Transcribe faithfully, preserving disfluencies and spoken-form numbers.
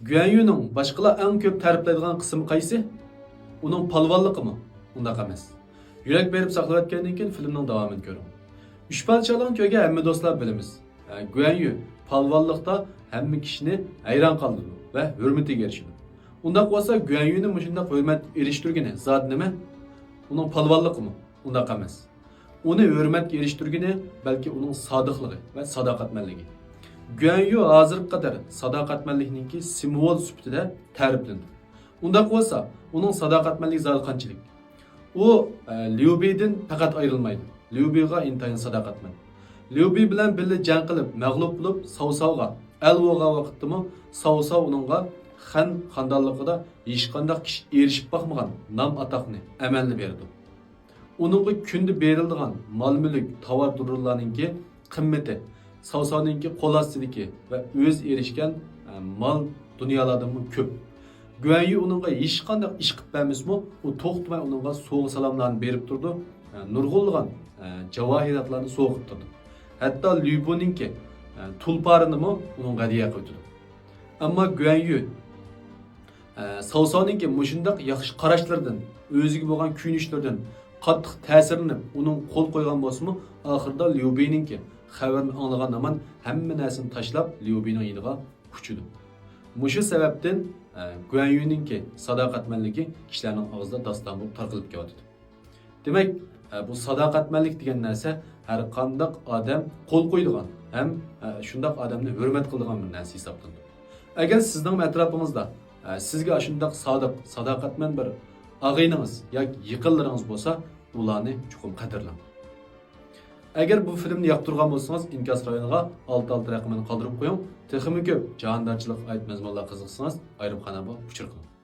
گۈەنيۈنىڭ باشقىلار ئەڭ كۆپ تەرىپلەيدىغان قىسمى قايسى؟ ئۇنىڭ پالۋانلىقىمۇ؟ ئۇنداق ئەمەس. يۈرەك بېرىپ ساقلىۋەتكەندىن كېيىن فىلىمنىڭ داۋامىنى كۆرۈڭ. ئۈچ پادىشاھلىقنىڭ تۆگە ھەممە دوستلار بىلىمىز. ئە، گۈەنيۈ پالۋانلىقتا ھەممە كىشىنى ھەيران قالدۇرىدۇ ۋە ھۆرمىتىگە ئېرىشىدۇ. ئۇنداق بولسا گۈەنيۈنى مۇشۇنداق ھۆرمەتكە ئېرىشتۈرگىنى زادى نېمە؟ ئۇنىڭ پالۋانلىقىمۇ؟ ئۇنداق ئەمەس. ئۇنى ھۆرمەتكە ئېرىشتۈرگىنى بەلكى ئۇنىڭ سادىقلىقى ۋە ساداقەتمەنلىكى. گۈەنيۈ ھازىرغا قەدەر ساداقەتمەنلىكنىڭكى سىمۋول سۈپىتىدە تەرىپلىنىدۇ. ئۇنداق بولسا ئۇنىڭ ساداقەتمەنلىكى زادى قانچىلىك؟ ئۇ، ئە، ليۇبىدىن پەقەت ئايرىلمايدۇ. ليۇبىغا ئىنتايىن ساداقەتمەن. ليۇبى بىلەن بىللە جەڭ قىلىپ مەغلۇپ بولۇپ ساۋساۋغا ئەل بولغان ۋاقىتتىمۇ ساۋساۋ ئۇنىڭغا خەن خاندانلىقىدا ھېچقانداق كىشى ئېرىشىپ باقمىغان نام-ئاتاقنى ئەمەلنى بېرىدۇ. ئۇنىڭغا كۈندە بېرىلىدىغان مال-مۈلۈك، تاۋار-دۇرۇرلارنىڭكى قىممىتى، ساۋساۋنىڭكى قول ئاستىدىكى ۋە ئۆزى ئېرىشكەن، ئە، مال-دۇنيالاردىنمۇ كۆپ. گۈەنيۈ ئۇنىڭغا ھېچقانداق ئىش قىلىپ بەرمىسىمۇ، ئۇ توختىماي ئۇنىڭغا سوۋغا-سالاملارنى بېرىپ تۇرىدۇ، ئە، نۇرغۇنلىغان، ئە، جاۋاھىراتلارنى سوۋغا قىلىپ تۇرىدۇ. ھەتتا ليۇبىنىڭكى، ئە، تۇلپارىنىمۇ ئۇنىڭغا ھەدىيە قىلىۋېتىدۇ. ئەمما گۈەنيۈ، ئە، ساۋساۋنىڭكى مۇشۇنداق ياخشى قاراشلىرىدىن، ئۆزىگە بولغان كۆيۈنۈشلىرىدىن قاتتىق تەسىرلىنىپ، ئۇنىڭغا قول قويغان بولسىمۇ، ئاخىرىدا ليۇبىنىڭكى خەۋىرىنى ئاڭلىغان ھامان ھەممە نەرسىنى تاشلاپ، ليۇبىنىڭ يېنىغا ئۇچىدۇ. مۇشۇ سەۋەبتىن، ئە، گۈەنيۈنىڭكى ساداقەتمەنلىكى كىشىلەرنىڭ ئاغزىدا داستان بولۇپ تارقىلىپ كېلىۋاتىدۇ. دېمەك، ئە، بۇ ساداقەتمەنلىك دېگەن نەرسە ھەر قانداق ئادەم قول قويىدىغان ھەم، ئە، شۇنداق ئادەمنى ھۆرمەت قىلىدىغان بىر نەرسە ھېسابلىنىدۇ. ئەگەر سىزنىڭ ئەتراپىڭىزدا، ئە، سىزگە ئاشۇنداق سادىق، ساداقەتمەن بىر ئاغىنىڭىز ياكى يېقىنلىرىڭىز بولسا، ئۇلارنى چوقۇم قەدىرلەڭ. ئەگەر بۇ فىلىمنى ياقتۇرغان بولسىڭىز، ئىنكاس رايونىغا ئالتە ئالتە رەقىمىنى قالدۇرۇپ قويۇڭ. تېخىمۇ كۆپ جاھاندارچىلىق ئايت مەزمۇنلارغا قىزىقسىڭىز، ئايرىم قانالغا ئۇچۇر قىلىڭ.